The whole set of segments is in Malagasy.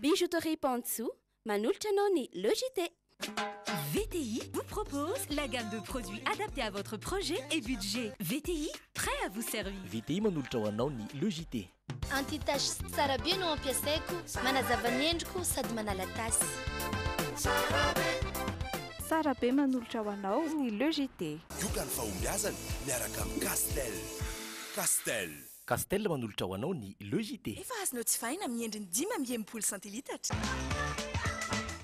Bijouterie Pantsu, manolotra anao ny Le JT. VTI vous propose la gamme de produits adaptés à votre projet et budget. VTI, prêt à vous servir. VTI manolotra ho anao ny Le JT. Anti-tache tsara be no ampiasaiko, manazava ny endriko sady manala tasy. Tsara be manolotra ho anao ny Le JT. Ioka ny fahombiazana miaraka amin'ny Castel. Castel. Castel manolotra ho anao ny Le JT. Efa azonao jifaina amin'ny endriny 65 centilitatra.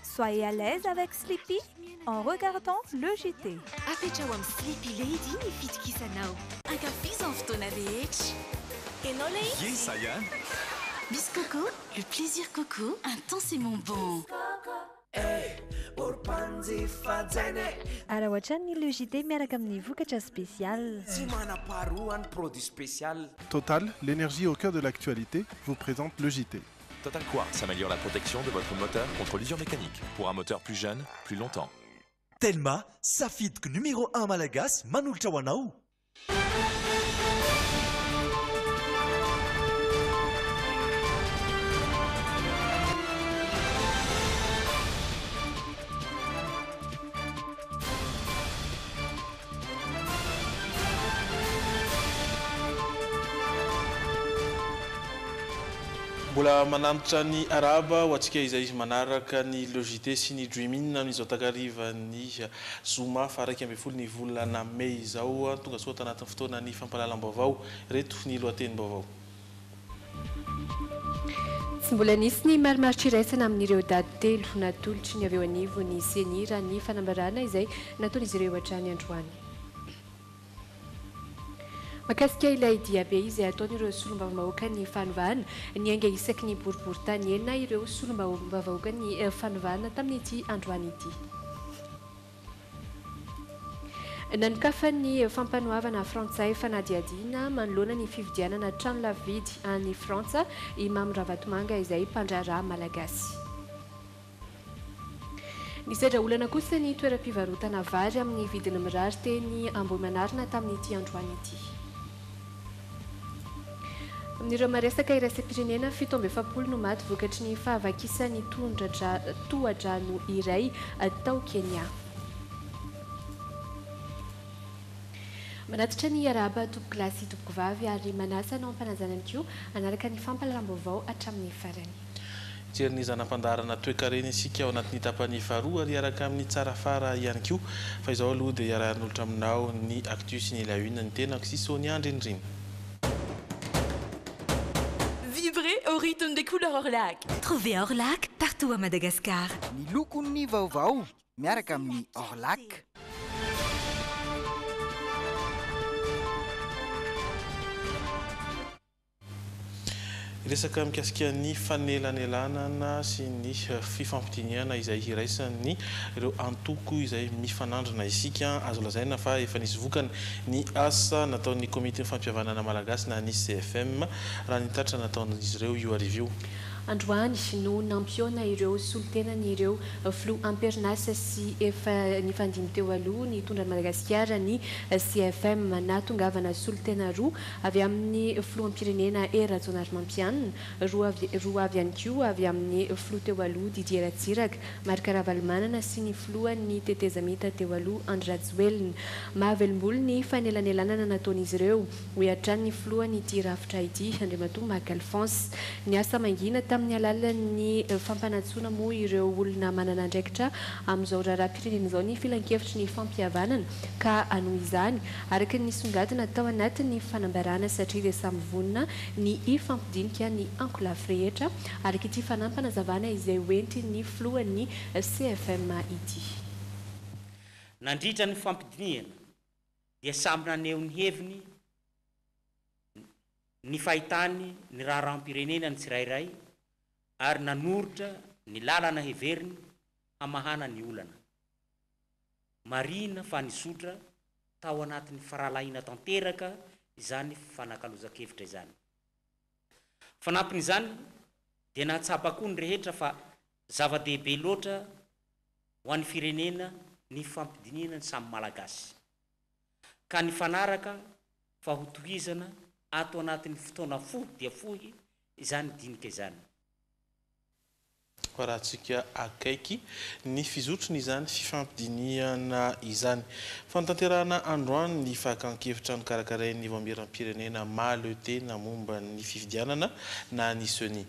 Soyez à l'aise avec Sleepy en regardant le JT. Apetrao amin'ny Sleepy Lady ny fitokisanao. Ankafizo amin'ny fotoana rehetra. Ianao le Ye sa ihany. Miss Coco, le plaisir coco, intensément bon. Araho hatrany ny Le JT miaraka amin'ny vokatra spécial. Tsy manam-paharoa ny produit spécial. Total, l'énergie au cœur de l'actualité, vous présente le JT. Total Quartz améliore la protection de votre moteur contre l'usure mécanique pour un moteur plus jeune, plus longtemps. Telma, safidiko numéro 1 malagasy manolotra ho anao. Mbola manantitra ny arahaba ho antsika izay manaraka ny Le JT sy ny Dream In amin'izao takarivan'ny zoma faha 11 ny volana mey izao. Tonga soa tanatin'ny fotoanan'ny fampahalalam-baovao. Ireto ny lohatenim-baovao. Tsy mbola nisy ny marimaritra iraisana amin'ireo daty telo natolotry ny avy eo anivon'ny Ceni raha ny fanambarana izay nataon'izy ireo hatrany androany. Mahakasika ilay diabe izay ataon'ireo solombavambahoakan'ny fanovana, niainga isaky ny boriborintany enina ireo solombavambahoakan'ny fanovana tamin'ity androany ity. Nanokafan'ny fampanoavana frantsay fanadihadiana manoloana ny fividianana trano lafo vidy any Frantsa i Mamy Ravatomanga izay mpandraharaha malagasy. Nisedra olana kosa ny toeram-pivarotana vary amin'ny vidiny mirary teny Ambohimanarina tamin'ity androany ity. Amin'ireo maresaka iraisam-pirenena, 47 no maty vokatry ny fahavakisan'ny tohadrano iray tao Kenya. Manatitra ny arahaba tompokolahy sy tompokovavy ary manasa anao am-panajana ihany koa hanaraka ny fampahalalam-baovao hatramin'ny farany. Hijery ny zana-pandaharana toekarena isika ao anatin'ny tapany faharoa ary hiaraka amin'ny Tsarafara ihany koa. Fa izao aloha dia hiara-hanolotra aminao ny Actu sy ny La Une ny tenako sy Sonia Andrinirina. Vibrez au rythme des couleurs Orlac. Trouvez Orlac partout à Madagascar. Ny lokon'ny vaovao miaraka amin'ny Orlac. Resaka mikasika ny fanelanelanana sy ny fifampidinihana izay iraisan'ny ireo antoko izay mifanandrina isika. Azo lazaina fa efa nisy vokany ny asa nataon'ny komitin'ny fampihavanana malagasy na ny CFM raha ny tatitra nataon'izy ireo io hariva io. Androany no nampihaona ireo solontenan'ireo filoha am-perinasa sy efa nifandimby teo aloha nitondra an'i Madagasikara ny CFM. Nahatongavana solontena roa avy amin'ny filoham-pirenena Hery Rajaonarimampianina, roa avy roa avy ihany koa avy amin'ny filoha teo aloha Didier Ratsiraka, Marc Ravalomanana sy ny filohan'ny tetezamita teo aloha Andry Rajoelina. Mahavelom-bolo ny fanelanelanana nataon'izy ireo, hoy hatrany ny filohan'ity rafitra ity, Andriamatoa Marc Alphonse. Niasa mangina tamin'ny alalan'ny fampanantsoana moa ireo olona manana andraikitra amin'izao raharaham-pirenena izao ny filankevitry ny fampihavanana ka hanohy izany Araka ny nisongadina tao anatin'ny fanambarana satria dia samy vonona ny hifampidinika ny ankolafy rehetra, araka ity fanampanazavana izay hoentin'ny filohan'ny CFM ity. Nandritra ny fampidinihana dia samy naneho ny heviny ny fahitany ny raharaham-pirenena ny tsirairay ary nanoritra ny lalana heveriny hamahana ny olana. Marihina fa nizotra tao anatin'ny firahalahiana tanteraka izany fifanakalozan-kevitra izany. Fanampin'izany dia nahatsapa koa ny rehetra fa zava-dehibe loatra ho an'ny firenena ny fifampidinihana ny samy Malagasy, ka nifanaraka fa hotohizana ato anatin'ny fotoana fohy dia fohy izany dinika izany. Arahantsika akaiky ny fizotron'izany fifampidinihana izany. Fanatanterahana androany ny fakan-kevitra nokarakarain'ny Vaomieram-pirenena mahaleo tena momba ny fifidianana na ny Ceni.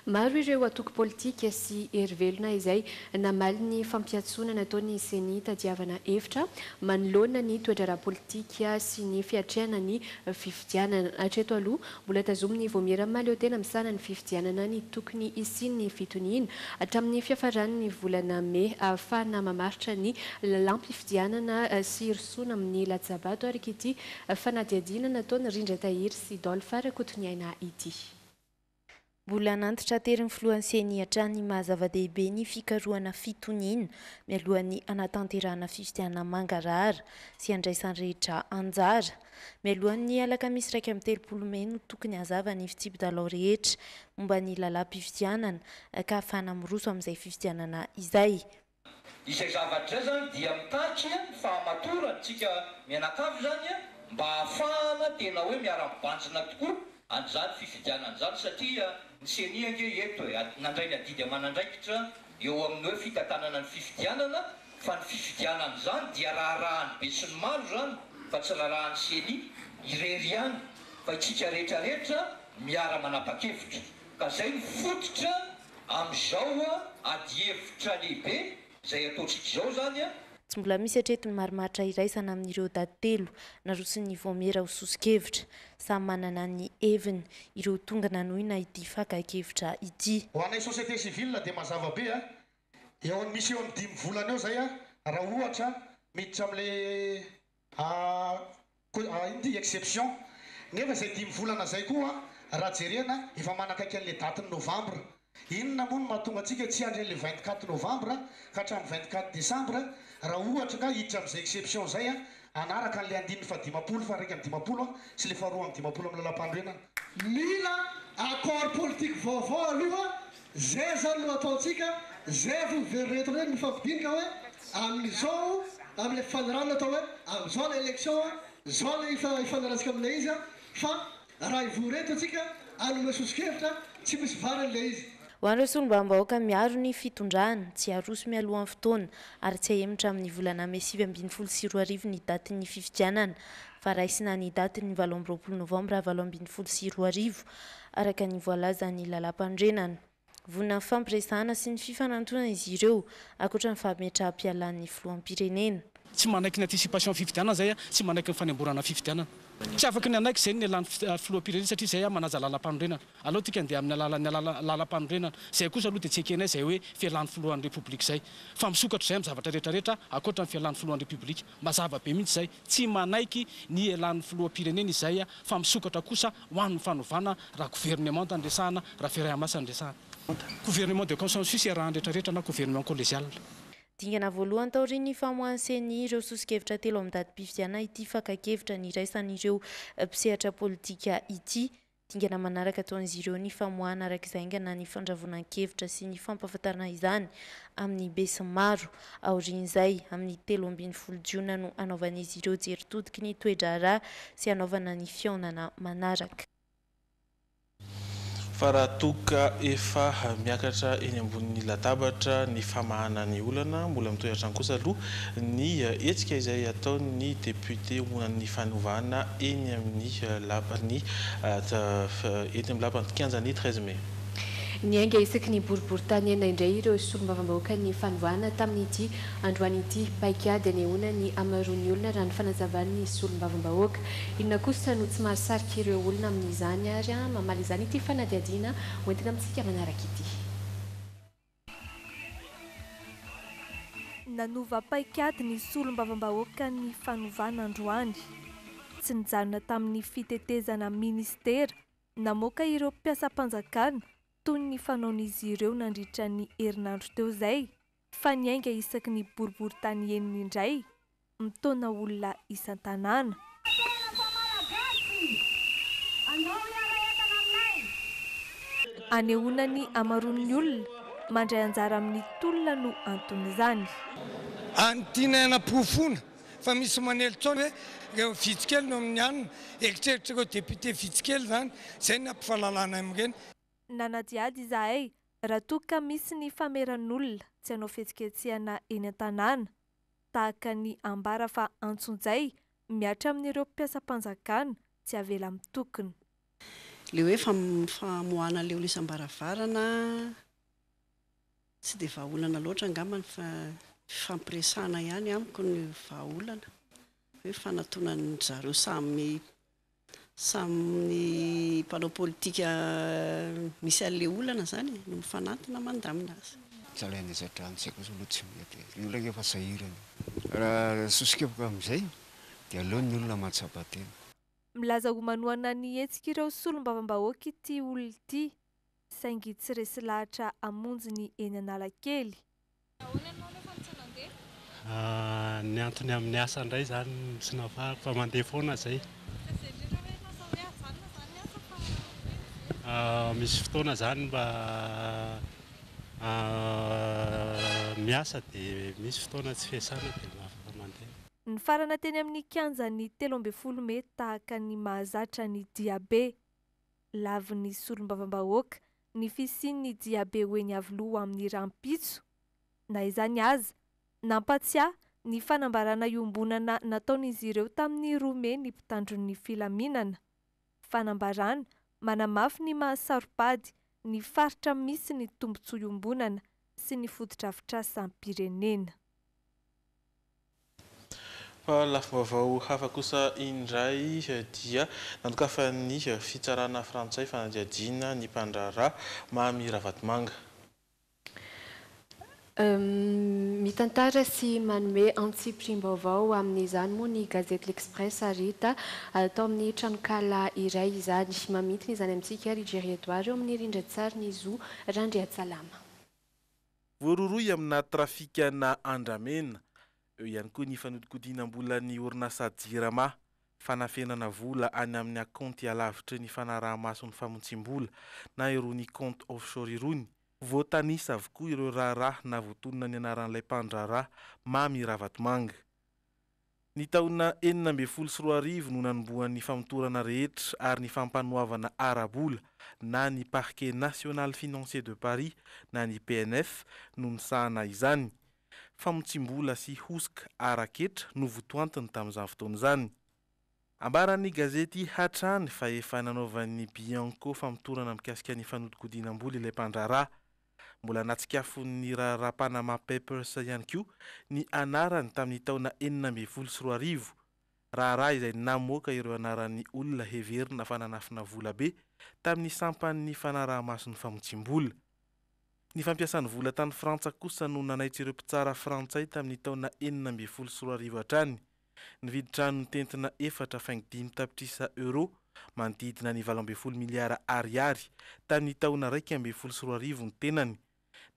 Maro ireo antoko politika sy hery velona izay namaly ny fampiantsoana nataon'ny Ceni hitadiavana hevitra manoloana ny toe-draharaha politika sy ny fiatrehana ny fifidianana. Hatreto aloha, mbola tazomin'ny Vaomiera mahaleo tena misahana ny fifidianana ny tokony hisian'ny fitoniana hatramin'ny fiafaran'ny volana mey ahafahana mamaritra ny lalàm-pifidianana sy hirosoana amin'ny latsabato araka ity fanadihadiana nataon'i Rindra Tahiry sy Dolph Rakotoniaina ity. Mbola nantitranterin'ny filohan'ny Ceni hatrany ny maha zava-dehibe ny fikarohana fitoniana mialohan'ny hanatanterahana fifidianana mangarahara sy handraisan'ny rehetra anjara. Mialohan'ny alakamisy 31 mey no tokony hazava ny fitsipi-dalao rehetra momba ny lalàm-pifidianana ka hahafahana miroso amin'izay fifidianana izay. Izay zavatra izay izany dia mitaky ny fahamatorantsika mianakavy izany mba hahafahana tena hoe miara-mibanjina tokoa an'izany fifidianana izany satria ny ceni ange eto e, nandray ny adidy aman'andraikitra eo amin'ny hoe fitantanana ny fifidianana fa ny fifidianana izany dia raharahan'ny besinimaro izany fa tsy raharahan'ny ceni irery ihany fa isika rehetra rehetra miara-manapa-kevitra ka izay no fototra Amin'izao adihevitra lehibe izay ataontsika izao izany an. Tsy mbola misy hatreto ny marimaritra iraisana amin'ireo daty telo naroson'ny vaomiera ho soso-kevitra. Samy manana ny heviny ireo tonga nanohina ity fakan-kevitra ity. Ho anay société civile dia mazava be a, eo amin'ny misy eo amin'ny dimy volana eo izay a, raha ohatra miditra amin'ilay Inona ity exception? Nefa izay dimy volana izay koa raha jerena efa manakaiky an'ilay datin'ny novambra. Inona moa no mahatonga antsika tsy hiandry an'ilay 24 novambra ka hatramin'ny 24 décembre raha ohatra ka hiditra amin'izay exception izay hanaraka an'ilay andininy fahadimampolo faha 51 sy ilay faha 52 amin'ny lalàmpanorenana. Mila accord politique vaovao aloha Zay zany no ataontsika, zay vao miverina eto indray mifampidinika hoe amin'izao, amin'ilay fifanarahana atao hoe amin'izao ilay élection an, zao ilay ifanarahantsika amin'ilay izy an, fa raha hivory eto antsika hanome soso-kevitra, tsy misy valiny ilay izy. Ho an'ireo solombavambahoaka miaro ny fitondrana, tsy haroso mialohan'ny fotoana ary tsy hahemotra amin'ny volana mey 2019 ny datin'ny fifidianana fa raisina ny datin'ny 28 novambra 2018 araka ny voalazan'ny lalàmpanorenana. Vonona ny fifampiresahana sy ny fifanantonana izy ireo, ankoatra ny fametraham-pialan'ny filoham-pirenena. Tsy manaiky ny anticipation fifidianana zay, tsy manaiky ny fanemborana fifidianana. Tsy afaky ny hanaiky zay ny nialan'ny filoham-pirenena satria zay manaja lalàmpanorenana. Aleo tika andeha amin'ny alalan'ny lalàmpanorenana. Zay kosa aloha dia tsy ekenay zay hoe fialan'ny filohan'ny Repoblika zay. Fa misokatra zay amin'ny zavatra rehetra rehetra ankoatra ny fialan'ny filohan'ny Repoblika. Mazava be mihitsy zay. Tsy manaiky ny hialan'ny filoham-pirenena izay fa misokatra kosa ho an'ny fanovana raha governemanta no resahana, raha fiaraha-miasa no resahana. Gouvernement de consensus iarahan'ny rehetrarehetra na gouvernement collégial. Dingana voalohany taorian'ny famoahan'ny Ceni ireo soso-kevitra telo amin'ny datim-pifidianana ity fakan-kevitra niraisan'ireo mpisehatra politika ity. Dingana manaraka ataon'izy ireo ny famoahana araka izay haingana ny fandravonan-kevitra sy ny fampahafantarana izany amin'ny besinimaro. Aorian'izay, amin'ny 13 jiona no hanaovan'izy ireo jery todiky ny toe-draharaha sy hanaovana ny fihaonana manaraka. Fa raha toa ka efa miakatra eny ambonin'ny latabatra ny famahana ny olana, mbola mitohy hatrany kosa aloha ny hetsika izay ataon'ny depiote ho an'ny fanovana eny amin'ny lapan'ny eny amin'ny lapan'ny kianjan'ny 13 mai. Niainga isaky ny boriborintany enina indray ireo solombavambahoakan'ny fanovana tamin'ity androany ity. Paikady anehoana ny hamaroan'ny olona raha ny fanazavan'ny solombavambahoaka. Inona kosa no tsy mahasarika ireo olona amin'izany ary mamaly izany ity fanadihadiana hoentina amintsika manaraka ity. Nanova paikady ny solombavambahoakan'ny fanovana androany. Tsy nijanona tamin'ny fitetezana minisitera namoaka ireo mpiasam-panjakana toy ny fanaon'izy ireo nandritra ny herinandro teo izay fa niainga isaky ny boriborintany enina indray mitaona olona isan-tanàna. Anehoana ny hamaroan'ny olona mandray anjara amin'ny tolona no anton'izany. Any tianay hanaporofoana fa misy manely tsony hoe ireo vitsy kely no amin'ny anona, eritreritr'ireo député vitsy kely izany, izay no nampifalalana amin'ireny. Nanadihady izahay. raha toa ka misy ny fameran'olona tsy hanao fihetsiketsehana eny an-tanàna, tahaka ny ambara fa antsonjay mihatra amin'ireo mpiasam-panjakana tsy avela mitokona. Ilay hoe famoahana ilay olona isam-baravarana tsy dia vahaolana loatra angambany fa fifampiresahana ihany amiko ny vahaolana, hoe fanatonan-dry zareo samy samy mpanao politika misy an'ilay olana izany e, no mifanantona mandamina azy. Zalahy any an-drano zay kosa aloha tsy mety e, ny olona efa sahirana. Raha soso-kevitra amin'izay dia aleo ny olona mahatsapa tena. Milaza ho manohana ny hetsik'ireo solombavambahoaka ity olona ity, saingy tsy resy lahatra hamonjy ny eny Analakely. Nahoana ianao nefa no tsy nandeha? Ny antony amin'ny asa indray izany no tsy nahafahako fa mandeha foana izay. Ka izay indrindra hoe lasa hoe ajanona izany ny asa fa hoe. Misy fotoana izany mba miasa dia misy fotoana tsy fiasana dia mba afaka mandeha. Nifarana teny amin'ny kianjan'ny 13 mey tahaka ny mahazatra ny diabe. Lavin'ny solombavambahoaka ny fisian'ny diabe ho eny Iavoloha amin'ny rahampitso. Na izany aza, nampatsiahy ny fanambarana iombonana nataon'izy ireo tamin'ny roa mey ny mpitandro ny filaminana. Fanambarana manamafy ny maha saro-pady ny faritra misy ny tombontsoa iombonana sy ny fotodrafitrasam-pirenena. Fa lafim-baovao hafa kosa indray dia nandokafan'ny fitsarana frantsay fanadihadiana ny mpandraharaha Mamy Ravatomanga. Mitantara sy manome antsipiriam-baovao amin'izany moa ny gazety L'Express ary hita tao amin'ny tranonkala iray izany. Mamintina izany amintsika ry Jerry Edouard eo amin'ny rindran-tsarin'i Zo Randriantsalama. Voarohirohy amina trafikana andramena. Eo ihany koa ny fanodikodinam-bolan'ny orinasa Jirama, fanafenana vola any amina kaonty alavitry ny fanaraha-maso ny famontsiam-bola na irony compte offshore irony. Voatanisa avokoa ireo raharaha na voatonona ny anaran'ilay mpandraharaha Mamy Ravatomanga. Ny taona 2016 no nanombohan'ny famotorana rehetra ary ny fampanoavana ara-bola na ny Parquet National Financier de Paris na ny PNF no nisahana izany. Famotsiam-bola sy hosoka ara-ketra no votoantiny tamin'izany fotoana izany. Ambaran'ny gazety hatrany fa efa nanaovan'ny Bianco famotorana mikasika ny fanodikodinam-bola ilay mpandraharaha. Mbola natsikafon'ny raharaha Panama Papers ihany koa ny anarany tamin'ny taona 2016, raharaha izay namoaka ireo anaran'ny olona heverina fa nanafina vola be tamin'ny sampan'ny fanaraha-maso ny famotsiam-bola. Ny fampiasany vola tany Frantsa kosa no nanaitra ireo mpitsara frantsay tamin'ny taona 2016 hatrany. Nividy trano mitentina efatra faingo dimy tapitrisa euros, manodidina ny 18 miliara ariary, tamin'ny taona 2011 ny tenany.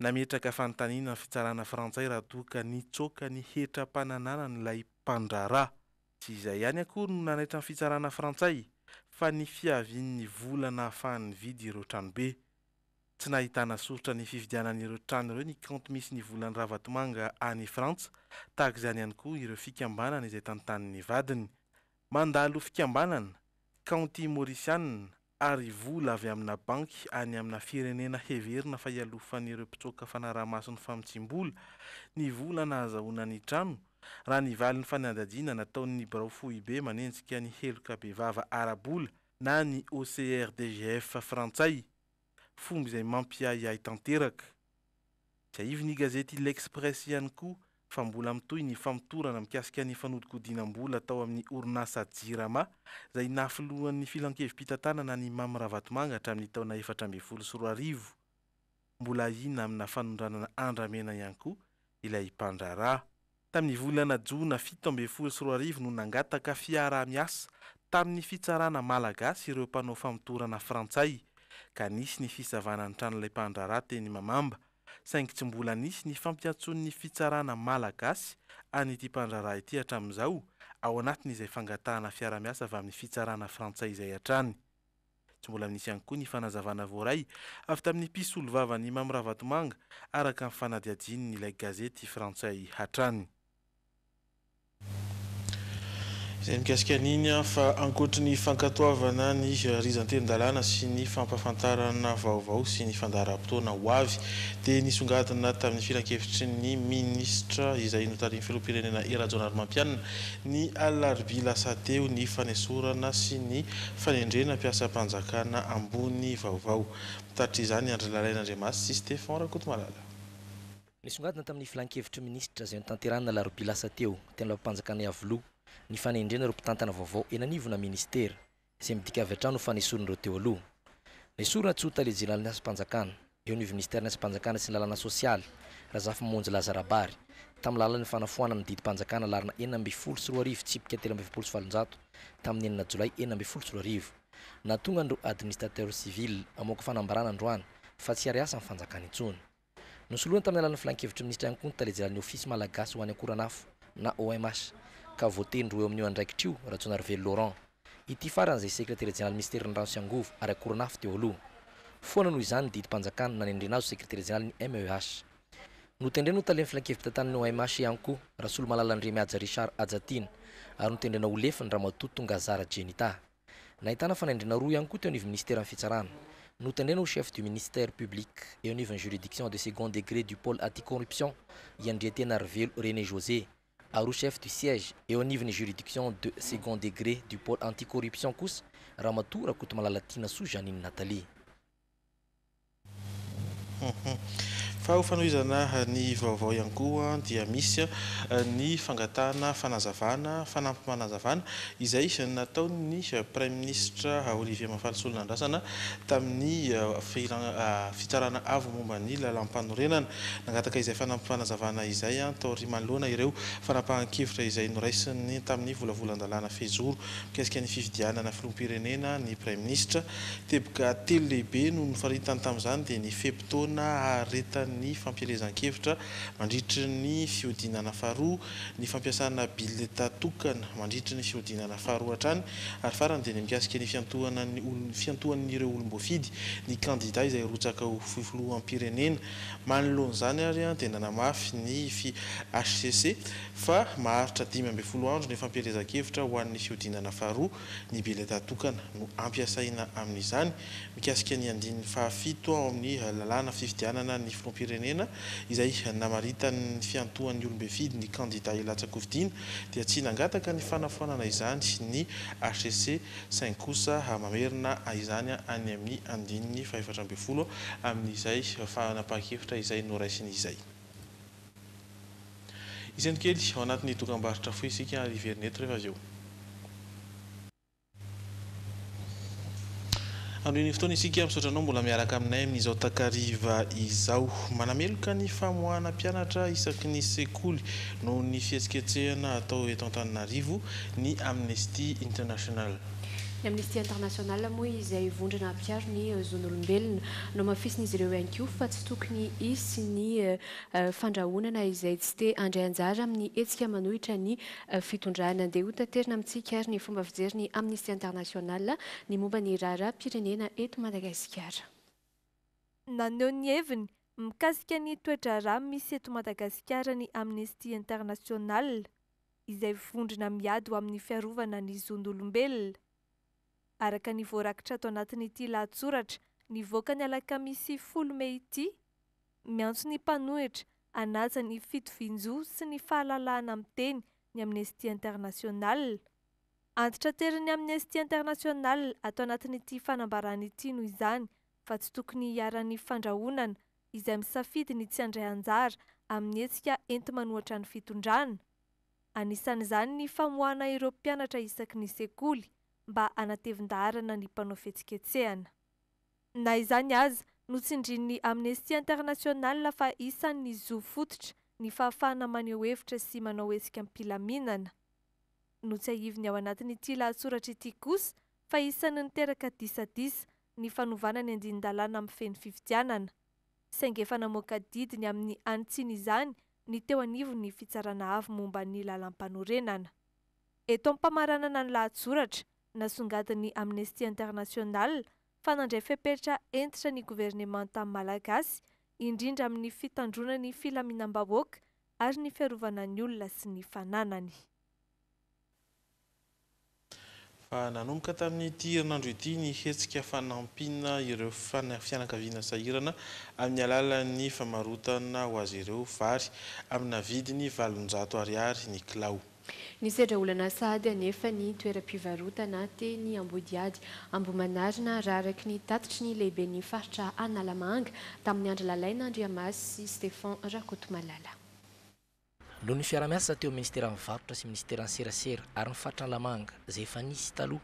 Nametraka fanontaniana ny fitsarana frantsay raha toa ka nitsoaka ny hetram-panananan'ilay mpandraharaha. Tsy izay ihany akory no nanaitra ny fitsarana frantsay, fa ny fiavian'ny vola nahafahany nividy ireo tranobe. Tsy nahitana soritra ny fividianana ireo trano ireo ny kaonty misy ny volan'i Ravatomanga any Frantsa, tahaka izany ihany koa ireo fikambanana izay tantanin'ny vadiny. Mandalo fikambanana, kaonty Maorisianina ary vola avy amina banky any amina firenena heverina fa ialofan'ireo mpitsoaka fanaraha-maso ny famotsiam-bola ny vola nahazahoana ny trano, raha ny valin'ny fanadihadiana nataon'ny birao foibe manenjika ny heloka bevava ara-bola na ny OCRDGF frantsay. fomba izay mampiahiahy tanteraka. Tsiahivin'ny gazety L'Express ihany koa fa mbola mitohy ny famotorana mikasika ny fanodikodinam-bola tao amin'ny orinasa Jirama izay naha filohan'ny filankevi-pitantanana an'i Mamy Ravatomanga hatramin'ny taona 2014. Mbola ahiana amina fanondranana andramena ihany koa ilay mpandraharaha. Tamin'ny volana jona 2017 no nangataka fiaraha-miasa tamin'ny fitsarana malagasy ireo mpanao famotorana frantsay ka nisy ny fisavana ny tranon'ilay mpandraharaha teny Mamamba saingy tsy mbola nisy ny fampiantsoan'ny fitsarana malagasy an'ity mpandraharaha ity hatramin'izao ao anatin'izay fangatahana fiara-miasa avy amin'ny fitsarana frantsay izay hatrany. Tsy mbola nisy ihany koa ny fanazavana voaray avy tamin'ny mpisolovavan'i Mamy Ravatomanga araka ny fanadihadian'ilay gazety frantsay hatrany. Izay mikasika an'iny fa ankoatry ny fankatoavana ny rijan-tenin-dalàna sy ny fampahafantarana vaovao sy ny fandaharam-potoana ho avy dia nisongadina tamin'ny filankevitry ny minisitra izay notarihin'ny filoham-pirenena Hery Rajaonarimampianina ny alarobia lasa teo ny fanesorana sy ny fanendrena mpiasam-panjakana ambony vaovao. Mitatitra izany Andry Lalaina Andriamasy sy Stéphan Rakotomalala. Nisongadina tamin'ny filankevitry ny minisitra izay notanterahina alarobia lasa teo, teny Lapam-panjakana Iavoloha, ny fanendrena ireo mpitantana vaovao eny anivona minisitera, izay midika avy hatrany ho fanesorana ireo teo aloha. Nesorina tsy ho tale jeneralin'ny asam-panjakana, eo anivon'ny minisiteran'ny asam-panjakana sy ny lalàna sosialy, Razafimamonjy Laza Rabary, tamin'ny lalan'ny fanafoanana ny didim-panjakana laharana 2016 tsipika 843 tamin'ny enina jolay 2016. Nahatonga an'ireo administrateurs civils hamoaka fanambarana androany fa tsy hiary asa amin'ny fanjakana intsony. Nosoloina tamin'ny alalan'ny filankevitry ny minisitra ihany koa ny tale jeneralin'ny Ofisy malagasy ho an'ny akoranafo na OMH ka voatendry ho eo amin'io andraikitra io Rajaonarivelo Laurent. Ity farany izay sekretera jeneralin'ny minisiteran'ny rano sy angovo ary akoranafo teo aloha. Foana noho izany ny didim-panjakana nanendrena azy ho sekretera jeneralin'ny MEH. Notendrena ho talen'ny filankevi-pitantanan'ny OMH ihany koa Rasolomalala Andriamihaja Richard Hajatiana ary notendrena ho lefiny Ramatoa Tongazara Jenita. Nahitana fanendrena roa ihany koa teo anivon'ny minisiteran'ny Fitsarana. Notendrena ho chef du ministère public eo anivon'ny juridiction de second degré du pôle anti-corruption i Andriantenarivelo René José ary ho chef du siège eo anivon'ny juridiction de second degré du pôle anti-corruption kosa Ramatoa Rakotomalala Tianasoa Jeanine Nathalie. Fa ho fanohizana ny vaovao ihany koa dia misy ny fangatahana fanazavana, fanampim-panazavana izay nataon'ny Praiminisitra Olivier Mahafaly Solonandrasana tamin'ny Fitsarana Avo momba ny Lalàmpanorenana. Nangataka izay fanampim-panazavana izay taorian'ny manoloana ireo fanapahan-kevitra izay noraisiny tamin'ny volavolan-dalàna fehizoro mikasika ny fifidianana filoham-pirenena ny Praiminisitra. Teboka telo lehibe no nofaritany tamin'izany dia ny fe-potoana haharetan'ny fampielezan-kevitra mandritry ny fihodinana faharoa, ny fampiasana bileta tokana mandritry ny fihodinana faharoa hatrany ary farany dia ny mikasika ny fiantohana ny fiantohan'ireo olom-boafidy ny kandida izay hirotsaka ho filoham-pirenena. Manoloana izany ary dia nanamafy ny HCC fa maharitra 15 andro ny fampielezan-kevitra ho an'ny fihodinana faharoa ny bileta tokana no ampiasaina amin'izany. Mikasika ny andininy fahafito ao amin'ny lalàna fifidianana ny filoham-pirenena izay namaritan'ny fiantohan'ny olom-befidy ny kandida hilatsa-kofidina dia tsy nangataka ny fanafoanana izany ny hcc saingy kosa mamerina izany any amin'ny andininy faha-14 amin'izay fanapahan-kevitra izay noraisiny izay. Hisento kely ao anatin'ny dokambarotra fohy isika ary hiverina eto rehefa avy eo. Hanohy ny fotoana isika, misaotra anao mbola miaraka aminay amin'izao takariva izao. Manameloka ny famoahana mpianatra isaky ny sekoly noho ny fihetsiketsehana atao eto Antananarivo ny Amnesty International. Ny Amnesty International moa izay vondrona mpiaro ny zon'olombelona. Nohamafisin'izy ireo ihany koa fa tsy tokony hisy ny fandrahonana izay tsy te handray anjara amin'ny hetsika manohitra ny fitondrana. Andeha hotaterina amintsika ary ny fomba fijerin'ny Amnesty International ny momba ny raharaham-pirenena eto Madagasikara. Naneho ny heviny mikasika ny toe-draharaha misy eto Madagasikara ny Amnesty International, izay vondrona miady ho amin'ny fiarovana ny zon'olombelona. Araka ny voarakitra ato anatin'ity lahatsoratra nivoaka ny alakamisy folo mey ity, Miantso ny mpanohitra hanaja ny fitovian-jo sy ny fahalalahana miteny ny Amnesty International. Antitranterin'ny Amnesty International ato anatin'ity fanambarana ity noho izany fa tsy tokony hiharan'ny fandrahonana izay misafidy ny tsy handray anjara amin'ny hetsika enti-manohatra ny fitondrana. Anisan'izany ny famoahana ireo mpianatra isaky ny sekoly mba hanatevin-daharana ny mpanao fihetsiketsehana. Na izany aza, notsindrin'ny Amnesty International fa isan'ny zo fototra ny fahafahana maneho hevitra sy manao hetsika am-pilaminana. Notsiahiviny ao anatin'ity lahatsoratra ity kosa fa isan'ny niteraka disadisa ny fanovana ny andinin-dalàna mifehy ny fifidianana. Saingy efa namoaka didy ny amin'ny hanitsiana izany ny teo anivon'ny Fitsarana Avo momba ny Lalàmpanorenana. Eto am-pamaranana ny lahatsoratra, Nasongadin'ny Amnesty International fa nandray fepetra hentitra ny governemanta malagasy, indrindra amin'ny fitandroana ny filaminam-bahoaka ary ny fiarovana ny olona sy ny fananany. Fa nanomboka tamin'ity herinandro ity ny hetsika fanampiana ireo fianakaviana sahirana amin'ny alalan'ny famarotana ho azy ireo vary amina vidiny 800 ariary ny kilao. Nisedra olana sahady anefa ny toeram-pivarotana teny Ambodihady Ambohimanarina raha araka ny tatitry ny lehiben'ny faritra Analamanga tamin'i Andry Lalaina Andriamasy sy Stéphan Rakotomalala. Noho ny fiarahamiasa teo amin'ny Ministeran'ny Varotra sy Ministeran'ny Serasera ary ny Faritra Analamanga izay efa nisy taloha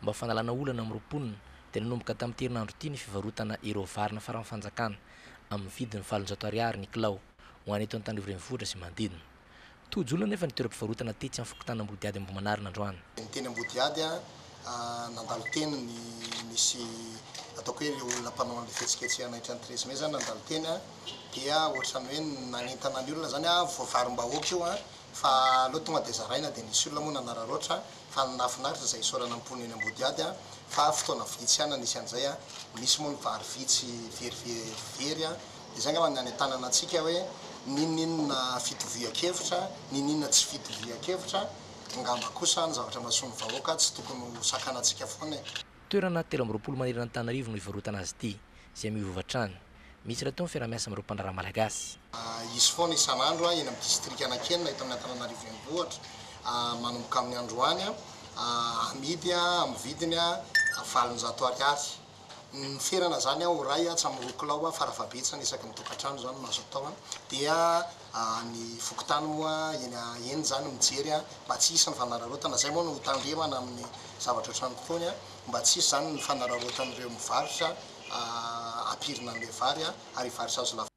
mba ho fanalana olana amin'ireo mponina dia nanomboka tamin'ity herinandro ity ny fivarotana ireo vary nafaran'ny fanjakana amin'ny vidiny 800 ariary ny kilao ho an'ny eto Antananarivo Renivohitra sy manodidina. Tojo olana anefa ny toeram-pivarotana tetsy amin'ny fokontany Ambodihady Ambohimanarina androany. Ny teny Ambodihady nandalo teny ny nisy ataoko hoe ireo olona mpanao an'ilay fihetsiketsehana hatrany 13 mai zany nandalo teny dia ohatran'ny hoe nanentana ny olona zany ah, voavarim-bahoaka io an, fa aleo tonga dia zaraina, dia nisy olona moa nanararaotra, fa ny nahafinaritra izay isaorana ny mponina eny Ambodihady an, fa fotoana vitsy ihany no nisy an'izay an, nisy moa ny vary vitsy very very an, dia izay angamba ny hanentanana antsika hoe n'inon'inona fitovian-kevitra, n'inon'inona tsy fitovian-kevitra, angamba kosa ny zavatra mahasoa ny vahoaka tsy tokony ho sakanantsika foana e. Toerana 23 manerana Antananarivo no ivarotana azy ity, izay miovaova hatrany. Misy rahateo ny fiaraha-miasa amin'ireo mpandraharaha malagasy. Hisy foana isan'andro eny amin'ny distrika anankienina eto amin'ny Antananarivo Renivohitra manomboka amin'ny androany, amidy amin'ny vidiny 800 ariary. Ny ferana izany ho iray hatramin'ny 2 kilao farafahabetsany isaky ny tokantrano izany no azo atao. Dia ny fokontany moa eny eny izany mijery mba tsy hisy ny fanararaotana. Izay moa no hotandremana amin'ny zavatra ohatran'itony mba tsy hisy izany ny fanararaotan'ireo mivarotra ampirina an'ilay vary ary vary tsy azo lafo.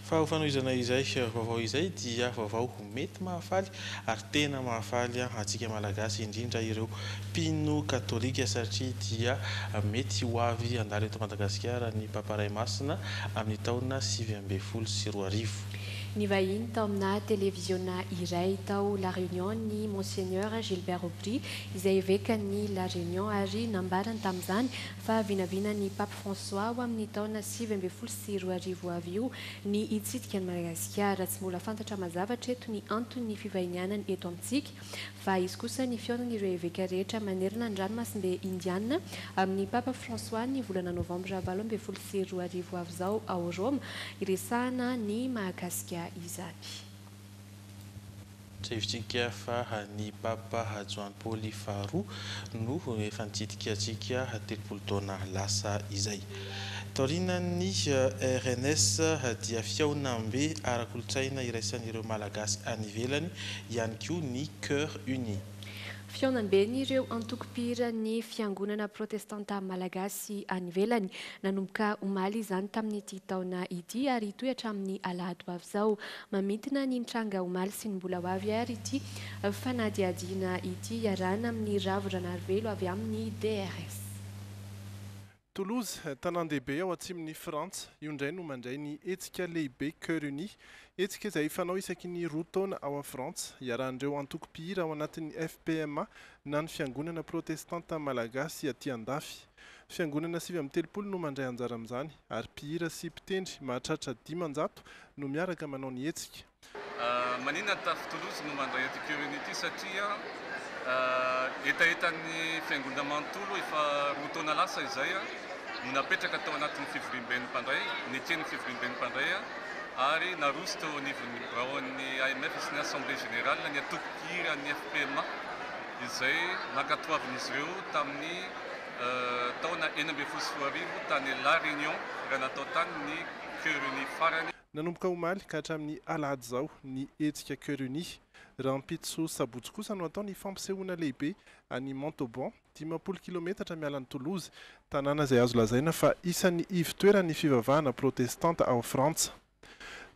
Fa ho fanohizana izay vaovao izay dia vaovao mety mahafaly ary tena mahafaly antsika Malagasy indrindra ireo mpino katolika satria dia mety ho avy handalo eto Madagasikara ny Papa Ray Masina amin'ny taona 2019. Nivahiny tao amina televiziona iray tao La Réunion ny Monseigneur Gilbert Aubry izay evekan'ny La Réunion ary nambarany tamin'izany fa vinavinan'ny Pape François ho amin'ny taona 2019 ho avy io ny hitsidika an'i Madagasikara. Tsy mbola fantatra mazava hatreto ny anton'ny fivahinianany eto amintsika fa hisy kosa ny fihaonan'ireo eveka rehetra manerana ny ranomasimbe Indiana amin'ny Papa François ny volana novambra 2018 ho avy izao ao Roma hiresahana ny mahakasika izany. Tsiahivintsika fa ny Papa Joany Paoly faharoa no efa nitsidika antsika 30 taona lasa izay. Taorian'ny RNS dia fihaonambe ara-kolontsaina iraisan'ireo Malagasy any ivelany ihany koa ny Chœur Uni. Fihaonamben'ireo antokom-pihiran'ny Fiangonana Protestanta Malagasy any ivelany. Nanomboka omaly izany tamin'ity taona ity ary hitohy hatramin'ny alahady ho avy izao. Mamintina ny nitranga omaly sy ny mbola ho avy ary ity fanadihadiana ity iarahana amin'i Ravo Ranarivelo avy amin'ny DRS. Toulouse, tanàn-dehibe ao atsimon'i Frantsa, io indray no mandray ny hetsika lehibe Chœur Uni. Hetsika izay fanao isaky ny 2 taona ao Frantsa, iarahan'ireo antoko mpihira ao anatin'ny FPMA na ny Fiangonana Protestanta Malagasy aty andafy. Fiangonana 39 no mandray anjara amin'izany ary mpihira sy mpitendry mahatratra 500 no miaraka manao ny hetsika. Maninona ny Tafo Toulouse no mandray an'ity Chœur Uni ity satria hetahetan'ny fiangonana manontolo efa 2 taona lasa izay no napetraka tao anatin'ny fivoriamben'ny mpandray, neken'ny fivoriamben'ny mpandray ary naroso teo anivon'ny biraon'ny AMF sy ny Assemblée Générale ny antoko mpihira ny FPMA izay nankatoavin'izy ireo tamin'ny taona 2016 tany La Réunion raha natao tany ny Chœur Uni farany. Nanomboka omaly ka hatramin'ny alahady izao ny hetsika Chœur Uni. Rahampitso sabotsy kosa no atao ny fampisehoana lehibe any Montauban, 50 kilometatra miala an'i Toulouse, tanàna izay azo lazaina fa isan'ny ivon-toeran'ny fivavahana protestanta ao Frantsa.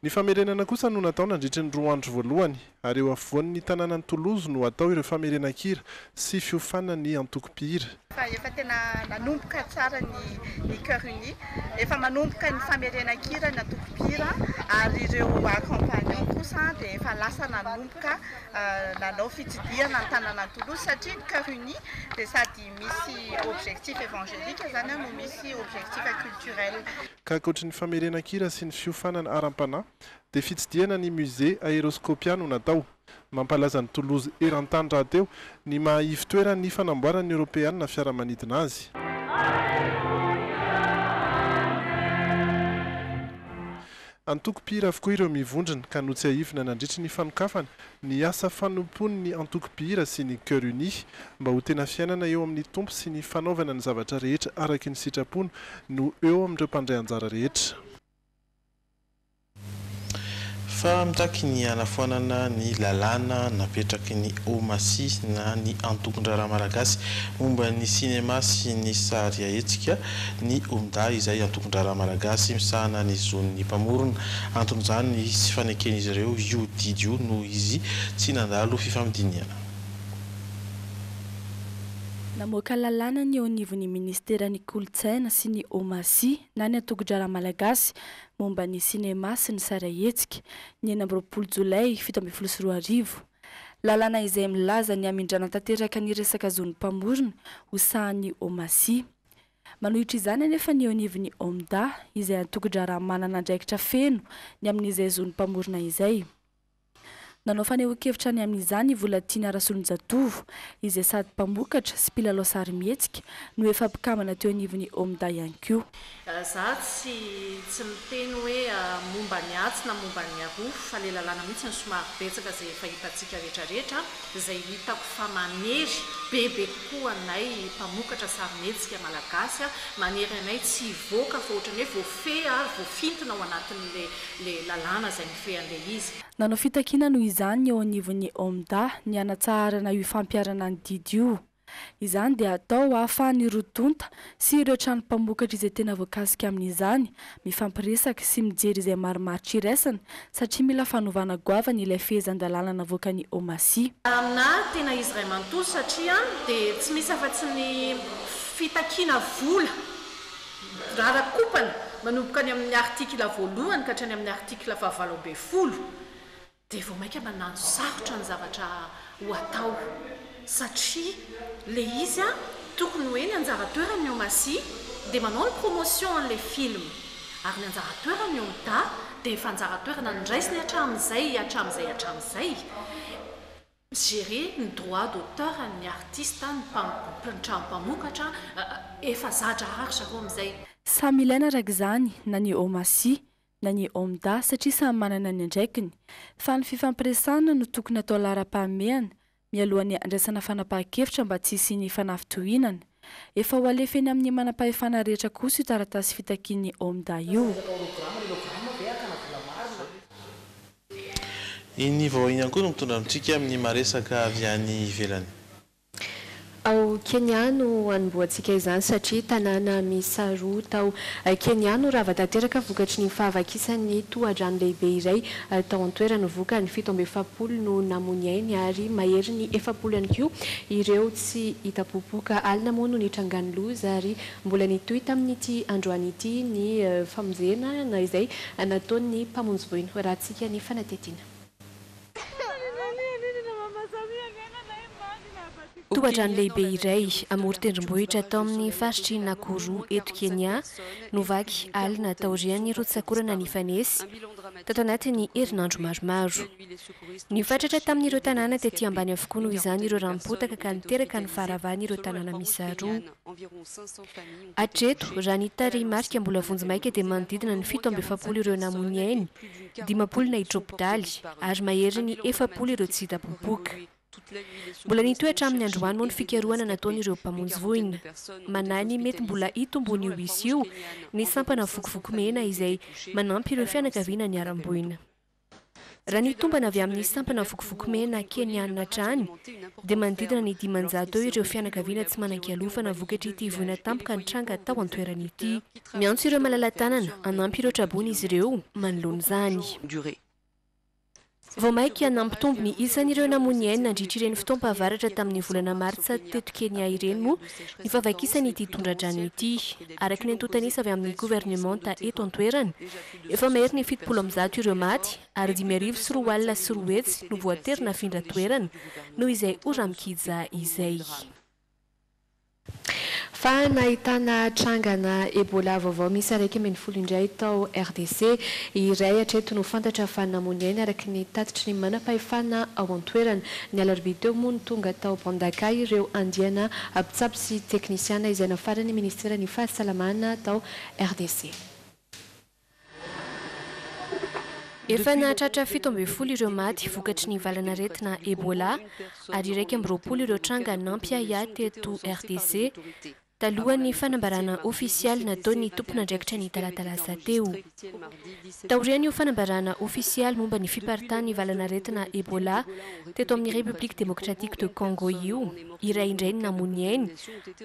Ny famerenana kosa no natao nandritry ny 2 andro voalohany, ary eo afovoan'ny tanànan'i Toulouse no atao ireo famerenan-kira sy fiofanan'ny antokom-pihira. Fa efa tena nanomboka tsara ny ny Chœur Uni, efa manomboka ny famerenan-kira ny antokom-pihira ary ireo accompagnant kosa dia efa lasa nanomboka nanao fitsidihana ny tanànan'i Toulouse satria ny Chœur Uni dia sady misy objectif évangélique izany no misy objectif culturel. Ka ankoatry ny famerenan-kira sy ny fiofanana aram-panahy, dia fitsidihana ny Musée Aeroscopia no natao. Mampalaza an'i Toulouse eran-tany rahateo ny maha ivo-toeran'ny fanamboaran'ny Eoropeanina fiaramanidina azy. Antoko mpihira avokoa ireo mivondrona ka notsiahivina nandritry ny fanokafana ny asa fanompoan'ny antoko mpihira sy ny Chœur Uni mba ho tena fiainana eo amin'ny Tompo sy ny fanaovana ny zavatra rehetra araky ny sitrapony no eo amin'ireo mpandray anjara rehetra. Fa mitaky ny hanafoanana ny lalàna napetraky ny OMACI na ny Antokon-draharaha Malagasy momba ny sinema sy ny sarihetsika ny OMDA izay antokon-draharaha malagasy misahana ny zon'ny mpamorona. Anton'izany ny tsy faneken'izy ireo io didy io noho izy tsy nandalo fifampidinihana. Namoaka lalàna ny eo anivon'ny minisiteran'ny Kolontsaina sy ny OMACI na ny Antokon-draharaha Malagasy momba ny sinema sy ny sarihetsika, ny 26 jolay 2017. Lalàna izay milaza ny hamindrana tanteraka ny resaka zon'ny mpamorona ho sahan'ny OMACI. Manohitra izany anefa ny eo anivon'ny OMDA, izay antokon-draharaha manana andraikitra feno ny amin'izay zon'ny mpamorona izay. Nanao fanehoan-kevitra ny amin'izany i Volatiana Rasolonjatovo, izay sady mpamokatra sy mpilalao sarimihetsika no efa mpikambana teo anivon'ny OMDA ihany koa. Za tsy tsy miteny hoe momba ny atsy na momba ny aroa fa le lalàna mihitsy no somary betsaka zay efa hitantsika rehetra rehetra zay hitako fa manery bebe kokoa anay mpamokatra sarimihetsika malagasy manery anay tsy hivoaka fa ohatran'ny hoe voafehy ary voafintina ao anatin'le le lalàna zay mifehy an'le izy. Nanao fitakiana noho izany ny eo anivon'ny OMDA ny hanatsaharana io fampiharana ny didy io. Izany dia atao hahafahan'ny roa tonta sy ireo trano mpamokatra izay tena voakasika amin'izany mifampiresaka sy mijery izay marimaritra iraisana satria mila fanovana goavana ilay fehezan-dalàna navoakan'ny OMACI. Aminà tena izy iray manontolo satria dia tsy misy afa-tsy ny fitakiana vola Rarakompana, manomboka any amin'ny article voalohany ka hatrany amin'ny article fahavalo ambin'ny folo, dia vao mainka manano sarotra ny zavatra ho atao satria ilay izy an, tokony hoe ny anjara toeran'ny OMACI dia manao ny promotion an'ilay film, ary ny anjara toeran'ny OMDA dia efa anjara toerana noraisiny hatramin'izay hatramin'izay hatramin'izay. Gérer ny droit d'auteur ny artiste, ny ny trano mpamokatra, efa za-draharaha ry zareo amin'izay. Samy ilaina araka izany na ny OMACI na ny OMDA satria samy manana ny andraikiny. Fa ny fifampiresahana no tokony atao laharam-pahamehana mialohan'ny handraisana fanapahan-kevitra mba tsy hisian'ny fanafintohinana. Efa ho alefa eny amin'ny manam-pahefana rehetra kosa io taratasy fitakian'ny OMDA io. Iny vaovao iny ihany koa no mitondra amintsika amin'ny maresaka avy any ivelany. Ao Kenya no hanombohantsika izany satria tanàna miisa roa tao Kenya no rava tanteraka vokatry ny fahavakisan'ny tohadrano lehibe iray tao an-toerana. Vokany, 47 no namoy ny ainy ary maherin'ny 40 ihany koa ireo tsy hita popoka. Alina moa no nitrangan'ny loza ary mbola nitohy tamin'ity androany ity ny famonjena na izay nataon'ny mpamonjy voina. Hoarahantsika ny fanadihadiana. Tohadrano lehibe iray amoron-tendrombohitra tao amin'ny faritr'i Nakuru eto Kenya no vaky alina taorian'ny rotsak'orana nifanesy tato anatin'ny herinandro maromaro. Nifatratra tamin'ireo tanàna tety ambany avokoa noho izany ireo ranom-potaka ka niteraka ny faharavan'ireo tanàna miisa roa. Hatreto, raha ny tarehimarika mbola vonjimaika dia manodidina ny 47 ireo namoy ny ainy, 50 naiditra hopitaly ary maherin'ny 40 ireo tsy hita popoka. Mbola nitohy hatramin'ny androany moa ny fikarohana nataon'ireo mpamonjy voina. Manahy ny mety mbola hitombon'io isa io ny sampana Vokovoko Mena izay manampy ireo fianakaviana niharam-boina. Raha ny tombana avy amin'ny sampana Vokovoko Mena Keniana hatrany dia manodidina ny 500 eo ireo fianakaviana tsy manan-kialofana vokatr'ity voina tampoka nitranga tao an-toerana ity. Miantso ireo malala-tanana hanampy ireo traboina izy ireo manoloana izany. Vao mainka nampitombo ny isan'ireo namoy ny ainy nandritra ireny fotoam-pahavaratra tamin'ny volana martsa teto Kenya ireny moa ny fahavakisan'ity tondra-drano ity. Araka ny antontan'isa avy amin'ny governemanta eto an-toerana, efa mahery ny 170 ireo maty ary 250 no voatery nafindra toerana noho izay ora-mikija izay. Fa nahitana trangana Ebola vaovao miisa 11 indray tao RDC. Iray hatreto no fantatra fa namoy ny ainy araka ny tatitry ny manam-pahefana ao an-toerana. Ny alarobia teo moa no tonga tao Mbandaka ireo andiana mpitsabo sy teknisiana izay nafaran'ny minisiteran'ny fahasalamana tao RDC. Efa nahatratra 17 ireo maty vokatry ny valanaretina Ebola ary 21 ireo tranga nampiahiahy teto RDC talohan'ny fanambarana ofisialy nataon'ny tompon'andraikitra ny talata lasa teo. Taorian'io fanambarana ofisialy momba ny fiparitahan'ny valanaretina Ebola teto amin'ny République Démocratique de Congo io, iray indray ny namoy ny ainy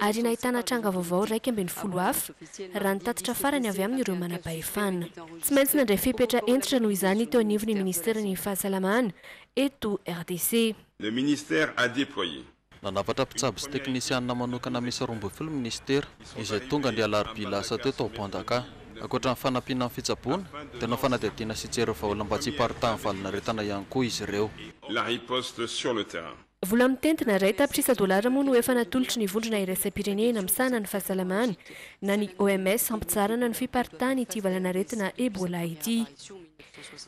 ary nahitana tranga vaovao 11 hafa, raha ny tatitra farany avy amin'ireo manam-pahefana. Tsy maintsy nandray fepetra hentitra noho izany teo anivon'ny minisiteran'ny Fahasalamana eto RDC. Le ministère a déployé. Nanafatra mpitsabo sy teknisianina manokana miisa 12 ny minisitera, izay tonga ny alarobia lasa teo tao Mbandaka. Ankoatra ny fanampiana amin'ny fitsaboana, dia nanao fanadihadiana sy hijery vahaolana mba tsy hiparitahan'ny valanaretina ihany koa izy ireo. La riposte sur le terrain. Vola mitentina iray tapitrisa dolara moa no efa natolotry ny Vondrona iraisam-pirenena misahana ny fahasalamana na ny OMS hampitsaharana ny fiparitahan'ity valanaretina Ebola ity.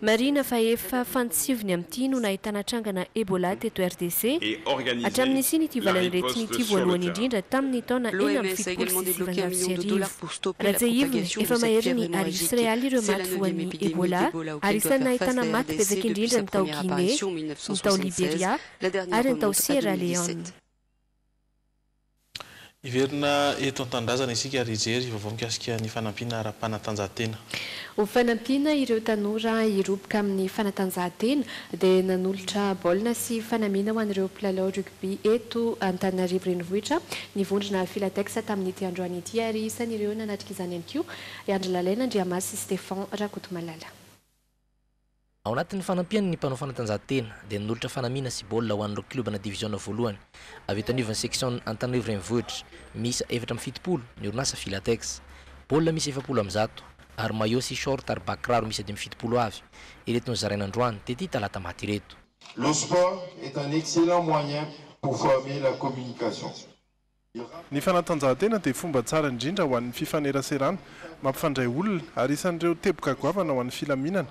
Marihina fa efa fantsiviny amin'ity no nahitana trangana Ebola teto RDC hatramin'ny nisian'ity valanaretina ity voalohany indrindra tamin'ny taona 1976. Raha tsiahivina, efa maherin'ny 1100 ireo maty voan'ny Ebola ary isan'ny nahitana maty betsaka indrindra ny tao Guinée, ny tao Liberia, ary ny tao Sierra Leone. Hiverina eto an-tanindrazana isika ary hijery vaovao mikasika ny fanampiana ara-panatanjahantena. Ho fanampiana ireo tanora hiroboka amin'ny fanatanjahantena dia nanolotra baolina sy fanamiana ho an'ireo mpilalao rugby eto Antananarivo Renivohitra ny vondrona Filatex tamin'ity androany ity ary isan'ireo nanatrika izany ihany koa i Andry Lalaina Andriamasy sy Stéphan Rakotomalala. Ao anatin'ny fanampiany ny mpanao fanatanjahantena dia nanolotra fanamiana sy baolina ho an'ireo kliobana diviziona voalohany avy eto anivon'ny section Antananarivo Renivohitra miisa 74 ny orinasa Filatex. Baolina miisa 140 ary maillot sy short ary ba kiraro miisa 75 avy ireto nozaraina androany tety Talatamaty ireto. Le sport est un excellent moyen pour former la communication. Ny fanatanjahantena dia fomba tsara indrindra ho an'ny fifaneraserana, mampifandray olona ary isan'ireo teboka goavana ho an'ny filaminana.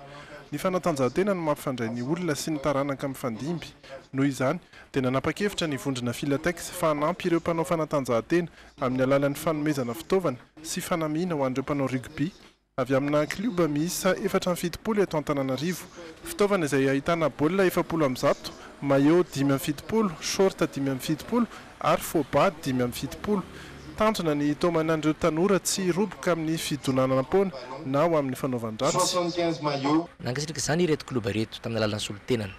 Ny fanatanjahantena no mampifandray ny olona sy ny taranaka mifandimby. Noho izany, dia nanapa-kevitra ny vondrona Filatex fa hanampy ireo mpanao fanatanjahantena amin'ny alalan'ny fanomezana fitaovana sy fanamiana ho an'ireo mpanao rugby Avy amina klioba miisa 74 eto Antananarivo. Fitaovana izay ahitana baolina 140, maillot 75, short 75 ary faux-bas 75. Tanjona ny hitaomana an'ireo tanora tsy hiroboka amin'ny fidonanam-poana na ho amin'ny fanaovan-dratsy. Nankasitraka izany ireto klioba ireto tamin'ny alalan'ny solontenany.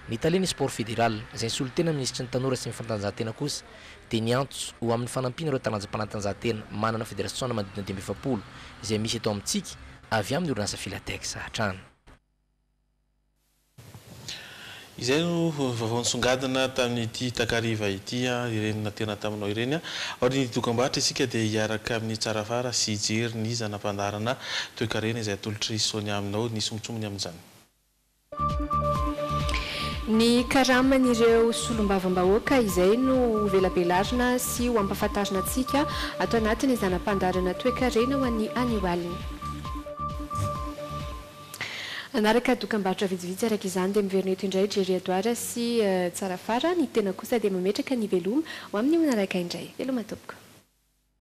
Ny talen'ny Sport Fédéral, izay nisolo tena ny minisitry ny Tanora sy ny Fanatanjahantena kosa dia niantso ho amin'ny fanampiana ireo taranjam-panatanjahantena manana federasiona manodidina 45 izay misy eto amintsika avy amin'ny orinasa Filatex hatrany. Izay no vaovao nisongadina tamin'ity takariva ity, ireny naterina taminao ireny. Aorian'ny dokam-barotra isika dia hiaraka amin'i Tsarafara sy hijery ny zana-pandaharana toekarena izay atolotr'i Sonia aminao ny sombintsombiny amin'izany. Ny karaman'ireo solombavambahoaka izay no ho velabelarina sy ho ampafantarina antsika ato anatin'ny zana-pandaharana toekarena ho an'ny anio alina. Hanaraka dokambarotra vitsivitsy araka izany dia miverina eto indray Jerry Edouard sy Tsarafara, ny tena kosa dia mametraka ny veloma ho amin'ny manaraka indray. Veloma tompoko.